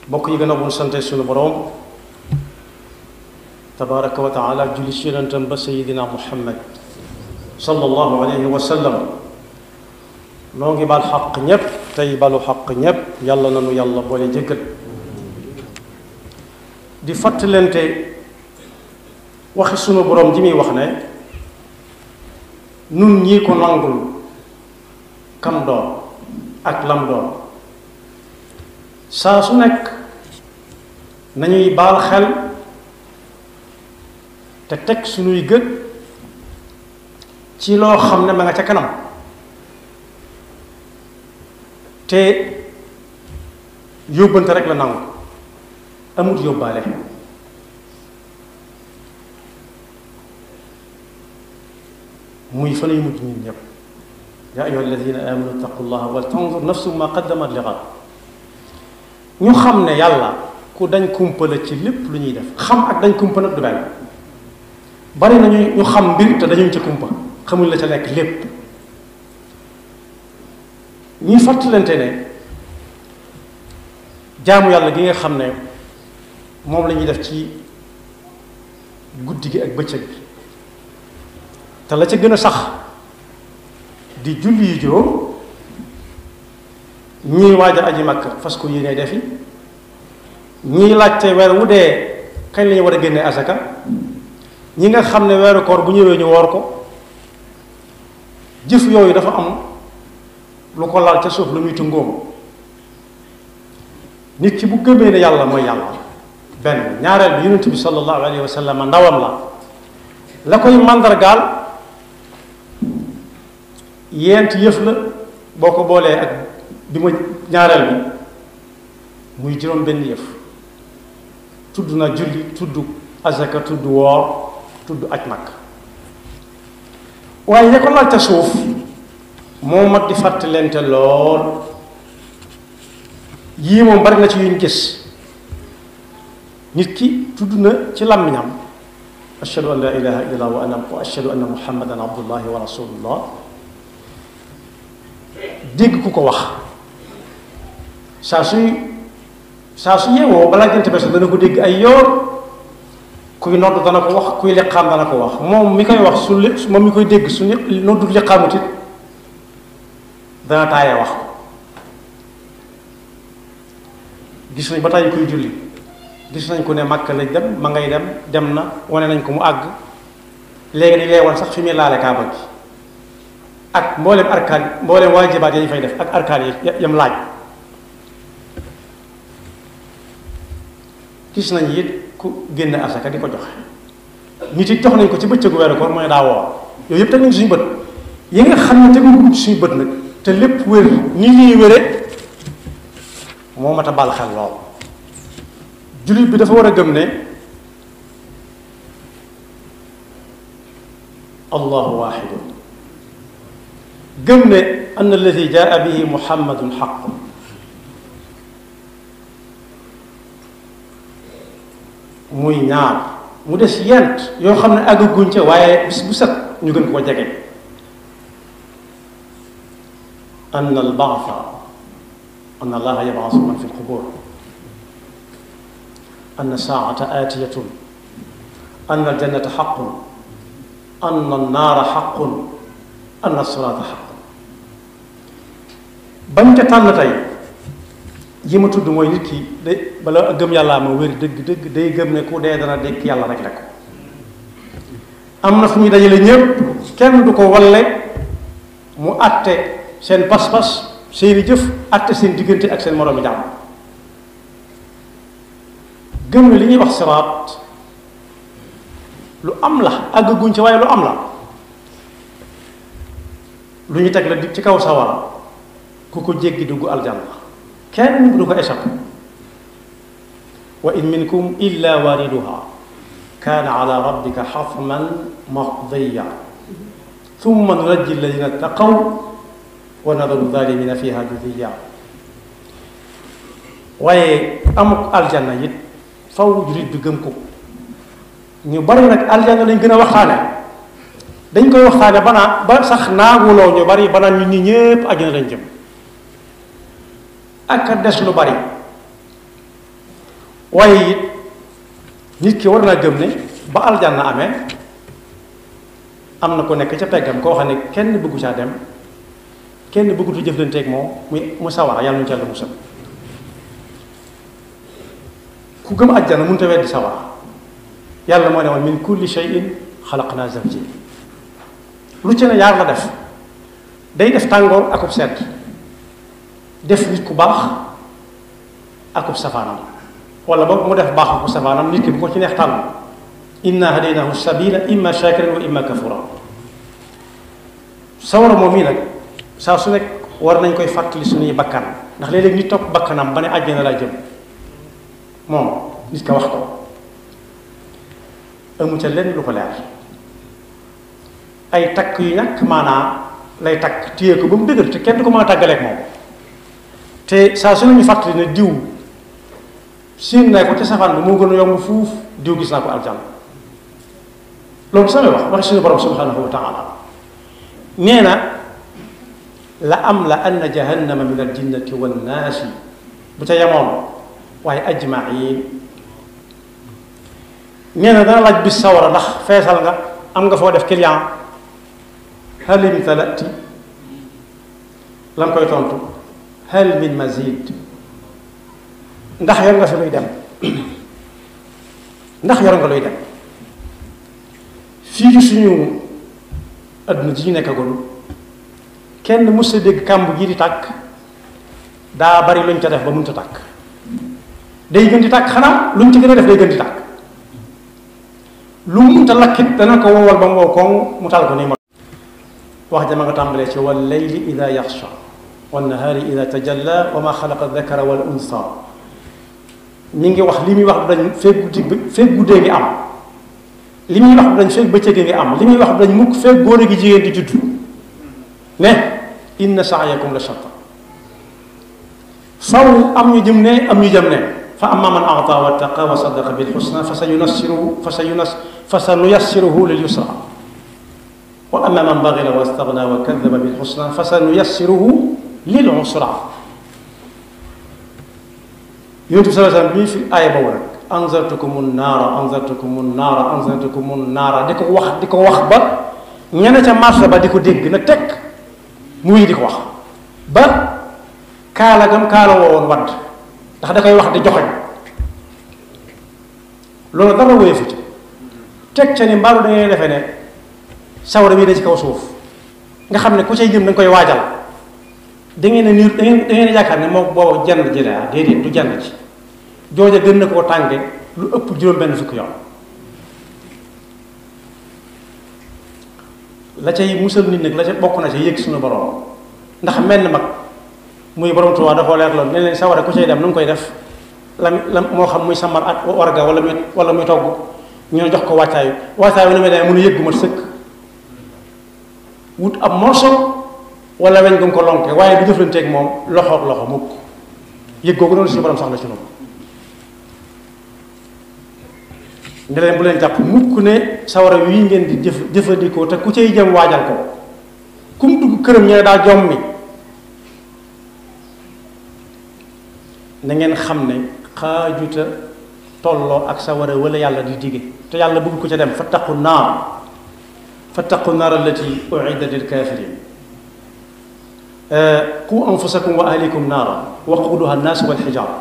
bokk yi gën a bu sante suñu boroom tabaraka wa taala julli ci yonentam ba sayidina muhammad sallallahu alayhi wa sallam noo ngi bal xaq ñépp tey balu xaq ñépp yàlla nanu yàlla boole jéggal di fàttalente waxi sunu boroom ji muy wax ne nun ñii ko nangul kam doon ak lam doon saa su nekk nañuy baal xel te teg suñuy gët ci loo xam ne ma nga ca kanam te yóbbante rek la nangu amut yóbbaale muy fa lay mujj ñun ñëpp yaa ayyuha alladina amanu ittaqullaha wal tanzur nafsum ma qaddamat li ghad ñu xam ne yàlla ku dañ kumpa la ci lépp lu ñuy def xam ak dañ kumpa nag du benn bari nañu ñu xam mbir te dañuñ ca kumpa xamuñ la ca nekk lépp ñuy fàttalante ne jaamu yàlla gi nga xam ne moom la ñuy def ci guddi gi ak bëccëg bi te la ca gën a sax di julli yu juróom ñii waaj a aji Makka fas ko yéene defi ñii laajte weer wu dee kañ lañu war a génne asaka ñi nga xam ne weeru koor bu ñëwee ñu woor ko jëf yooyu dafa am lu ko laal ca suuf lu muy tungóom nit ki bu gëmee ne yàlla mooy yàlla benn ñaareel bi yonent bi sallallahu alayhi wa sallam ndawam la koy màndargaal yent yëf la boo ko boolee ak bi ma ñaareel bi muy juróom benn yëf tudd na julli tudd azaka tudd woor tudd aj Makka waaye ña ko laal ca suuf moo mat di fàttalente lool yii moom bari na ci yuñ gis nit ki tudd na ci làmmiñam ashhadu an la ilaha illallah wa ashhadu anna muhammadan abdullahi wa rasulullah dégg ku ko wax saa su yeewoo balaa jant bi dana ko dégg ay yoon kuy nodd dana ko wax kuy liqaam dana ko wax moom mi koy wax moom mi koy dégg su noddu liqaamut it dana taaye wax ko gis nañ ba tey kuy julli gis nañ ko ne Makka lañ dem ma ngay dem na wane nañ ko mu àgg léegi dañ lay wan sax fi muy laale kaaba gi ak mboolem arkaan mboolem waajibaat yañ fay def ak arkaan yi yam laaj gis nañ it ku génn asaka di ko joxe nit it jox nañ ko ci bëccëgu weeru koor mooy daa woor yooyu yëpp teg nañ suñu bët yi nga xam ne teguñu ci suñu bët nag te lépp wér ni ñuy wére moo mat a bal xel lool jullit bi dafa war a gëm ne allahu waaxidun gëm ne an alladi jaa bihi muhammadun xaqun muy ñaar mu des yent yoo xam ne àggaguñ ca waaye bis bu set ñu gën koo jege an albaasa an allaha yabaasu man fi lqubur an saata aatiyatun an aljannata xaqun an annaara xaqun an asiraata xaqun bañ ca tànn tey yi ma tudd mooy nit ki day bala gëm yàllaa ma wér dëgg day gëm ne ku dee dana dekk yàlla rek ko am na fu ñu dajale ñépp kenn du ko walle mu àtte seen pas-pas seeni jëf àtte seen diggante ak seen moroomi jàmm gëm ne li ñuy wax siraat lu am la àggaguñ ci waaye lu am la lu ñu teg la di ci kaw sawara ku ko jéggi dugg aljanna kenn du ko échappé wa in minkum illa wariduha kaana ala rabbika xatman maqdiya thumma nunajji alladina taqaw wa nadaru zalimina fiha judiya waaye amuk aljanna it faw jurit bi gëm ko ñu bari nag aljanna lañ gën a waxtaane dañ koy waxtaane ba sax naaguloo ñu bari ba naan ñi ñépp àjjana lañ jëm ak a des lu bari waaye it nit ki war naa gëm ne ba aljanna amee am na ko nekk ca peggam koo xam ne kenn bëggu caa dem kenn bëggutu jëflanteeg moom mu sawara yàlla ñu ca la musal ku gëm àjjana mënut a weddi sawara yàlla moo ne woon min kulli shay'in xalaqnaa zawjayn lu ci ne yaar la def day def tàngoor akub sedd def nit ku baax akub safaanam wala boog mu def baax akub safaanam nit ki bu ko ci neex tànn inna hadaynahu sabila imma shakiran wa imma kafura sawara moom mii nag saa su nekk war nañ koy fàttali suñuy bakkan ndax léeg-léeg nit topp bakkanam ba ne àjjana laa jëm moom nit ka wax ko amu ca lenn lu ko leer ay takk yu ñàkk maanaa lay takk téye ko ba mu dëgër te kenn du ko mën a tàggaleeg moom te saa su nañu fàttali ne diw siin naa ko ca safaan bi moo gën a yomb fuuf diw gis naa ko aljanna loolu samay waxi suñu borom subhanahu wa taala nee na la am la anna jahannama min al jinnati wan naasi bu ca yemoon waaye ajmain nee na dana laaj bis sawara ndax feesal nga am nga foo def client hal imtalati la nga koy tontu hal min mazid ndax yor nga fi luy dem ndax yor nga luy dem fii ci suñu adduna ji ñu nekkagul kenn mës a dégg kàmb gi di tàkk daa bari luñ ca def ba mënta tàkk day gën di tàkk xanaa luñ ci gën a def day gën di tàkk lu mënta lakkit dana ko wowal ba mu wow koŋ mu tal ko nii ma wax jama nga tàmbalee ci wal layli ida yaxsha wan nahaari ida tajalla wa ma xalaqa dakara wal unsa mi ngi wax li muy wax dañ feeg guddee ngi am li muy wax dañ feeg bëccëg ngi am li muy wax dañ mukk feeg góor gi jigéen di judd ne inna sa'yakum la shatta faw am ñu jëm ne am ñu jëm ne fa amma man a'ta wattaqa wa saddaqa bil husna fa sanuyassiruhu lil yusra wa amma man baghila wastaghna wa kadhaba bil husna fa sanuyassiruhu lil usra yonent bi sallallahu alayhi wasallam bi fi aaya boobu rek anzartukumun naara di ko wax ba ñene ca marché ba di ko dégg na teg muy di ko wax ba kaala gam kaala woowoon wadd ndax da koy wax di joxoñ loolu dara wéy fu ci teg ca ni mbaalu da ngay defee ne sawara bii da ci kaw suuf nga xam ne ku cay jëm da nga koy waajal da ngeen a niir da ngeen a yaakaar ne moom boobu jand ji la déedéet du jand ci jooja gën na koo tànge lu ëpp juróom-benn fukki yoon la cay musal nit nag la ca bokk na ca yëg suñu borom ndax menn mag muy borom Tuubaa dafa leer loolu ne leen sawara ku cay dem nu mu koy def la moo xam muy samar ak warga wala muy togg ñu jox ko wàccaayu wàccaayu ni muy demee mën a yëggu mat sëkk wut ab morso wala weñ gu ko lonke waaye du jëflanteeg moom loxoog loxo mukk yëg googu noonu suñu borom sax la ci noonu ne leen bu leen jàpp mukk ne sawara wii ngeen di jëfandikoo te ku cay jëm waajal ko ku mu dugg këram ñene daa jom mi na ngeen xam ne xaajuta tolloo ak sawara wala yàlla di dige te yàlla bëgg ko ca dem fattaqu naar allati uiddat lil kafirin qu anfusakum wa ahlikum naara waquduha annaas wal xijaara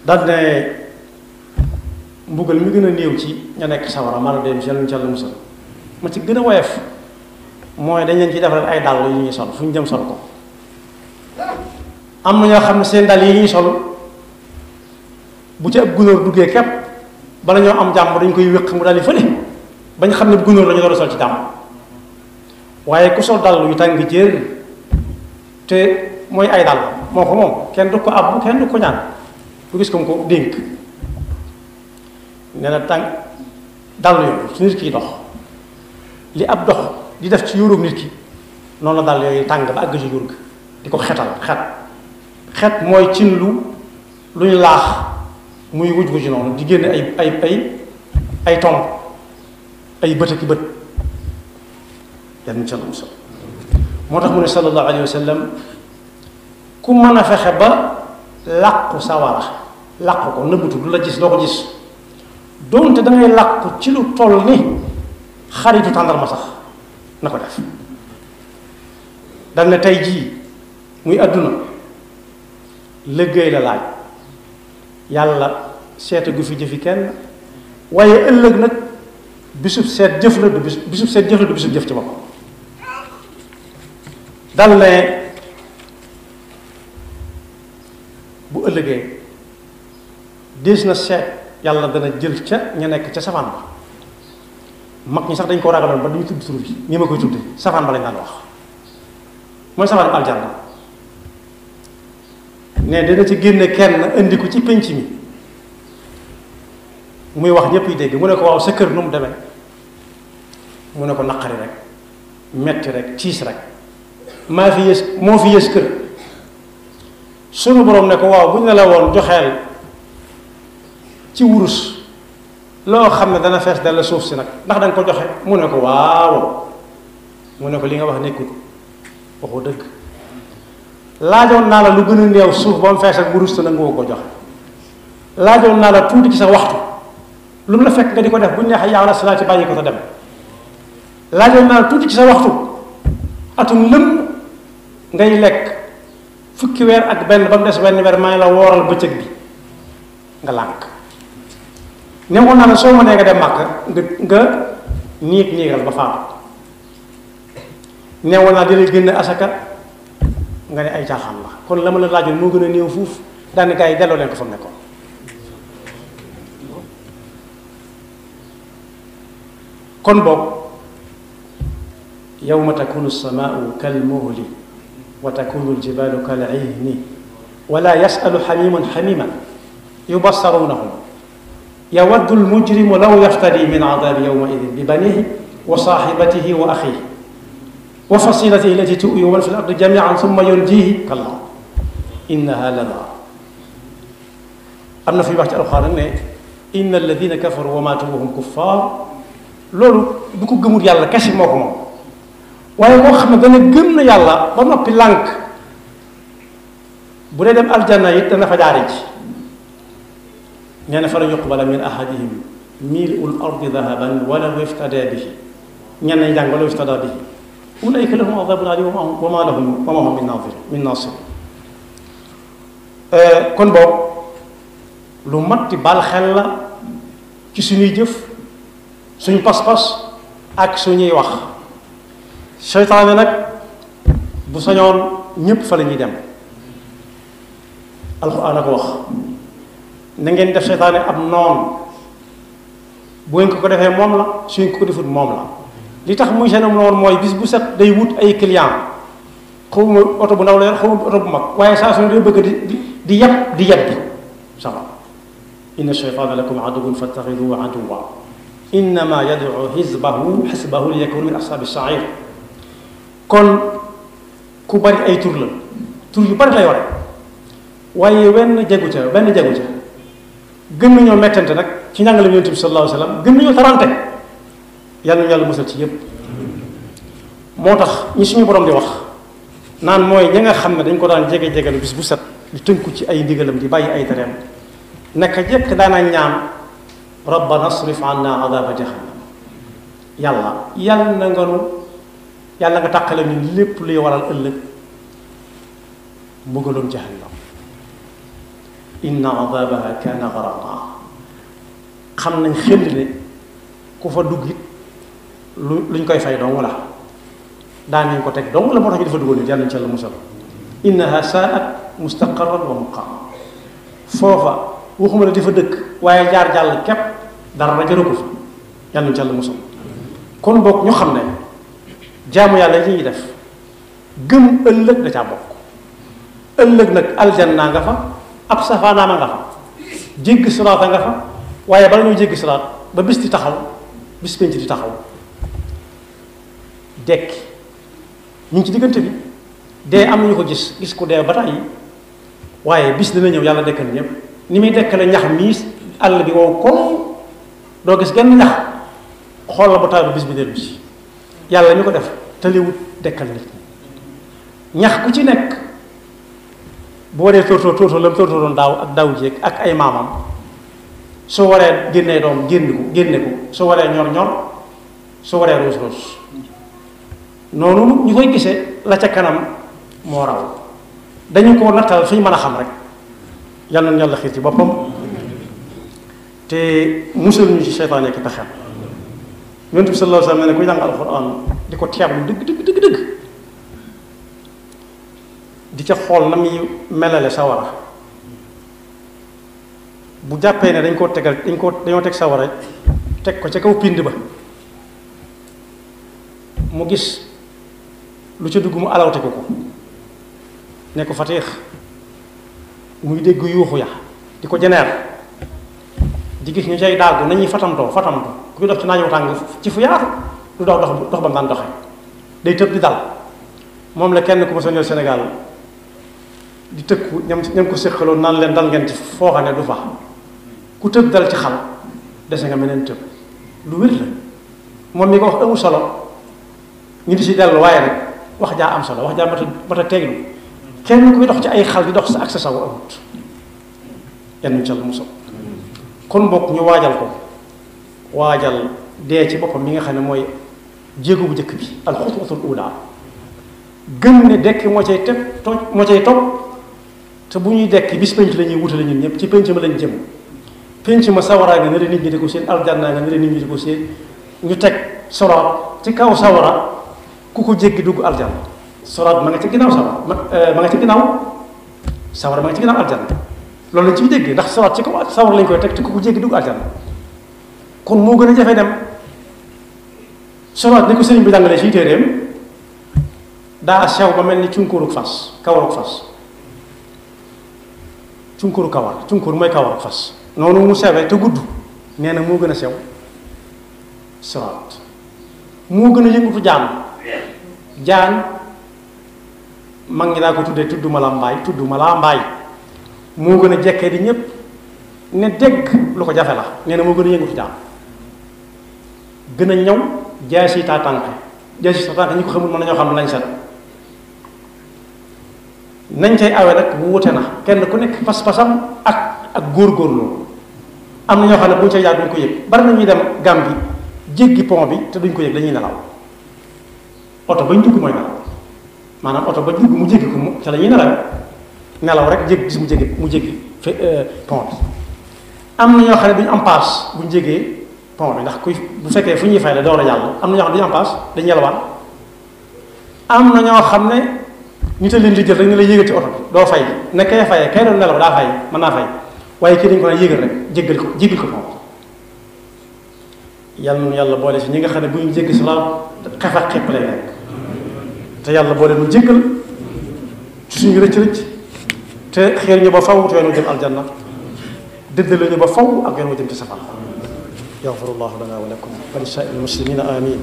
daal ne mbugal mi gën a néew ci ña nekk sawara maanaam dem ci yàlla ci yàlla musal ma ci gën a woyof mooy dañ leen ci defaral ay dàll yu ñuy sol fu ñu jëm sol ko am na ñoo xam ne seen dàll yi ñuy sol bu ci ab gunóor duggee képp bala ñoo am jàmm dañ koy wéq mu daal di fële bañ xam ne gunóor la ñu door a sol ci jàmm waaye ku sol dàll yu tàng jër te mooy ay dàll moo ko moom kenn du ko ab kenn du ko ñaan bu gis ko mu ko dénk nee na tàng dàll yooyu su nit ki dox li ab dox di def ci yuuróom nit ki noonu la dàll yooyu tàng ba àgg ci yuur ga di ko xetal xet mooy cin lu ñu laax muy wuj wuj noonu di génne ay tomb ay bët ak bët yan sallam sa moo tax mu ne sallallahu alayhi wa sallam ku mën a fexe ba làqu sawara làqu ko nëbbutu du la gis doo ko gis doonte da ngay làqu ci lu toll ni xaritu tàndarma sax na ko def dal ne tey jii muy àdduna liggéey la laaj yàlla seeta gu fi jëfi kenn waaye ëllëg nag bisub seet jëf la du bisub seet jëf la du bisub jëf ci boppam dal ne bu ëllëgee des na seet yàlla dana jël ca ña nekk ca safaan ba mag ñi sax dañ ko ragaloon ba duñu tudd tur bi ñi ma koy tudde safaan ba lañ daan wax mooy safaan aljanna ne dana ci génne kenn indi ko ci pénc mi muy wax ñëpp yi dégg mu ne ko waaw sa kër nu mu demee mu ne ko naqari rek metti rek tiis rek maa fi yées moo fi yées kër sunu borom ne ko waaw bu ñu ne la woon joxeel ci wurus loo xam ne dana fees dal la suuf si nag ndax danga ko joxe mu ne ko waaw mu ne ko li nga wax nekkul waxu dëgg laajoon naa la lu gën a néew suuf ba mu fees ak wurus te nangoo ko joxe laajoon naa la tuuti ci sa waxtu lu mu la fekk nga di ko def bu ñu neexee yaa la salaati bàyyi ko sa dem laajoon naa la tuuti ci sa waxtu atum lëm ngay lekk fukki weer ak benn ba mu des wenn weer maa ngi la wooral bëccëg bi nga lànk newoon naa la soo mënee nga dem màkk nga niigal ba faatu newoon naa di la génne asaka nga ne ay caaxaan la kon la ma la laajoon moo gën a néew fuuf daani gaa yi delloo leen ko fa mu nekkoon kon boog yawma takunu samaau kalmuhli wa takunu aljibalu kal'ihni wala yasalu xamimun xamiman yubassarunahum yawaddu almujrimu law yaftadi min adabi yawmaidin bi banihi wa saaxibatihi wa axihi wa fasilatihi allati tu'wi wa man fi l-ardi jamii'an summa yunjiihi kallaa innahaa ladaa am na fi wax ci alxuraan ne inna alladina kafaru wa maatu wa hum kuffaar loolu du ko gëmul yàlla kese moo ko moom waaye moo xam ne dana gëm na yàlla ba noppi lànk bu dee dem aljanna it dana fa jaare ji nee na fa la yuqbala min ahadihim mii'ul ardi dahaban walaw iftadaa bihi ñenn ñi jàng walaw iftadaa bihi ulaa'ika lahum adaabun aliim wa maa lahum min naasir kon boobu lu mat di bal xel la ci suñuy jëf suñu pas-pas ak suñuy wax seytaane nag bu sañoon ñépp fa la ñuy dem alxuraan a ko wax na ngeen def seytaane ab noon bu ngeen ko defee moom la su ngeen ko defut moom la li tax muy seen am noon mooy bis bu set day wut ay client xawma oto bu ndaw la yor xawma oto bu mag waaye saa su ne day bëgg di yab bi sama inna sheytaana lakum aduwwun fattaxiduhu aduwwan innama yad'u xisbahu liyakunu min ashaabi sa'iir kon ku bari ay tur la tur yu bari la yore waaye benn jegu ca gën nañoo mettante nag ci njàngale bi Yonent bi sallallahu alayhi wa sallam gën nañoo tarante yàlla na yàlla musal ci yépp moo tax ñi suñu borom di wax naan mooy ñi nga xam ne dañ ko daan jege-jegal bis bu set di tënku ci ay ndigalam di bàyyi ay tereem naka jekk daana ñaan rabbana asrif anna adaba jahannam yàlla nga tàqale ni lépp luy waral ëllëg mbugaloon jahannam inna adabaha kaana garaqa xam nañ xel ne ku fa dugg it luñ koy fay dong la daan nañ ko teg dong la moo tax ñu dafa duggoon nit yàlla nañ ci yàlla musal innaha saat mustaqarran wa muqama foofa waxuma la dafa dëkk waaye jaar jàll képp dara la jëru ko fa yàlla nañ ci yàlla musal kon boog ñu xam ne jaamu yàlla yi ñuy def gëm ëllëg da caa bokk ëllëg nag aljanna nga fa ab safaanaama nga fa jéggi siraata nga fa waaye bala ñuy jéggi siraat ba bis di taxaw bis penc di taxaw dekki ñu ngi ci diggante bi dee am nañu ko gis ku dee ba tàyyi waaye bis dina ñëw yàlla dekkal ñëpp ni muy dekkale ñax miis àll bi wow koŋ doo gis genn ñax xool la ba taal bis bi dellu si yàlla ñu ko def tëliwut dekkal nit ñax ku ci nekk bu waree tóortóor la mu tóortóoroon daaw ak daaw jéeg ak ay maamam su waree génnee doom génne ko su waree ñor su waree ruus noonu ñu koy gisee la ca kanam moo raw dañu ko nattal fi ñu mën a xam rek yal na yàlla xiir ci boppam te musal ñu ci seytaane ki pexem yonent bi sallallahu alayhi wa sallam ne ku jàng alxuraan di ko teewlu dëgg di ca xool na muy melale sawara bu jàppee ne dañoo teg sawara teg ko ca kaw pind ba mu gis lu ca dugg mu alawte ko ne ko fateex muy dégg yuuxu ya di ko jeneer di gis ñu cay daagu nañuy fatamtoo kuy dox ci naaj wu tàng ci fu yaatu du dox ba mu daan doxe day tëb di dal moom la kenn ku ma soññal Sénégal di tëkku ñam ko séqaloon naan leen dal ngeen ci foo xam ne du fa ku tëb dal ci xal dese nga meneen tëb lu wér la moom mi ko wax amul solo ñu di si dellu waaye rek wax jaa am solo wax jaa mat a teeglu kenn kuy dox ci ay xal di dox sa ak sa saw amut yenn ca la musal kon bokk ñu waajal dee ci boppam mi nga xam ne mooy jéego bu njëkk bi alxutwatul ula gëm ne dekk moo cay topp te bu ñuy dekk bis penc la ñuy wutale ñun ñëpp ci penc ma lañ jëm penc ma sawaraa nga ne nit ñi di ko seen aljanna nga ne nit ñi di ko seen ñu teg siraat ci kaw sawara ku ko jéggi dugg aljanna siraat ma nga ci ginnaaw sawara ma nga ci ginnaaw sawara ma nga ci ginnaaw aljanna loolu lañ ciy dégg ndax siraat ci kaw sawara lañ koy teg te ku ko jéggi dugg aljanna kon moo gën a jafe dem siraat ni ko sëriñ bi jàngalee ci téeréem daa sew ba mel ni cunkuruk fas kawaruk fas cunkuru mooy kawaruk fas noonu mu sewee te gudd nee na moo gën a sew siraat moo gën a yëngutu jaan mag ñi daa ko tuddee tudd ma laa mbaay moo gën a jekkee di ñépp ne dégg lu ko jafe la nee na moo gën a yëngutu jaan gën a ñëw jaasi taa tànk ñi ko xamul mën nañoo xam lañ set nañ cay awe nag wuute na kenn ku nekk pas-pasam ak góor-góorlu am na ñoo xam ne bu ñu cay jaar duñ ko yëg bari na ñuy dem Gàmbi jéggi pont bi te duñ ko yëg dañuy nelaw oto bañ dugg mooy nelaw maanaam oto ba dugg mu jéggi ko mu ca la ñuy nelaw rek jéggi gis mu jéggi pont bi am na ñoo xam ne duñu am paas buñ jéggee pont bi ndax kuy bu fekkee fu ñuy fay la door a jàll am na ñoo xam ne duñu am paas dañuy yelwaan am na ñoo xam ne nit a leen di jël rek ne la yéegal ci oto bi doo fay ne kay fayee kay doon nelaw daa fay mën naa fay waaye kii dañ ko naan yéegal rek jéggal ko pont yàlla boole si ñi nga xam ne bu ñu jéggi si la xef ak xepp lay nekk te yàlla boole nu jéggal ci suñu rëcc te xeer ñu ba faw te yoon wu jëm aljanna dëddale ñu ba faw ak yoon wu jëm ci safara yaxfirullahu lana wa lakum wa li saa'iril muslimina amin